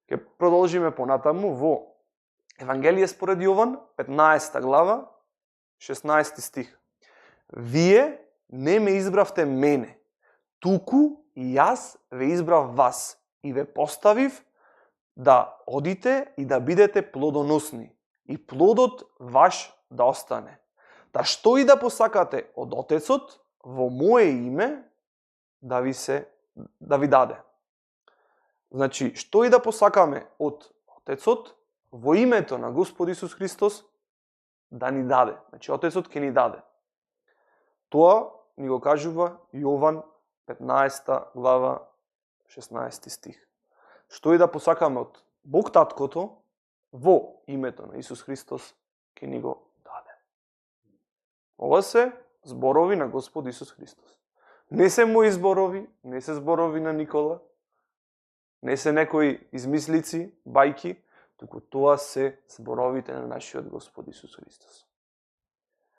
Ке продолжиме понатаму во Евангелие според Јован, 15 глава, 16 стих. Вие не ме избравте мене, туку и јас ве избрав вас и ве поставив да одите и да бидете плодоносни и плодот ваш да остане. Та што и да посакате од Отецот во мое име да ви даде. Значи, што и да посакаме од Отецот во името на Господ Исус Христос да ни даде. Значи, Отецот ќе ни даде. Тоа ни го кажува Јован 15 глава 16 стих. Што и да посакаме од Бог Таткото во името на Исус Христос ќе ни го даде. Ова се зборови на Господ Исус Христос. Не се мои зборови, не се зборови на Никола, не се некои измислици, бајки, туку тоа се зборовите на нашиот Господ Исус Христос.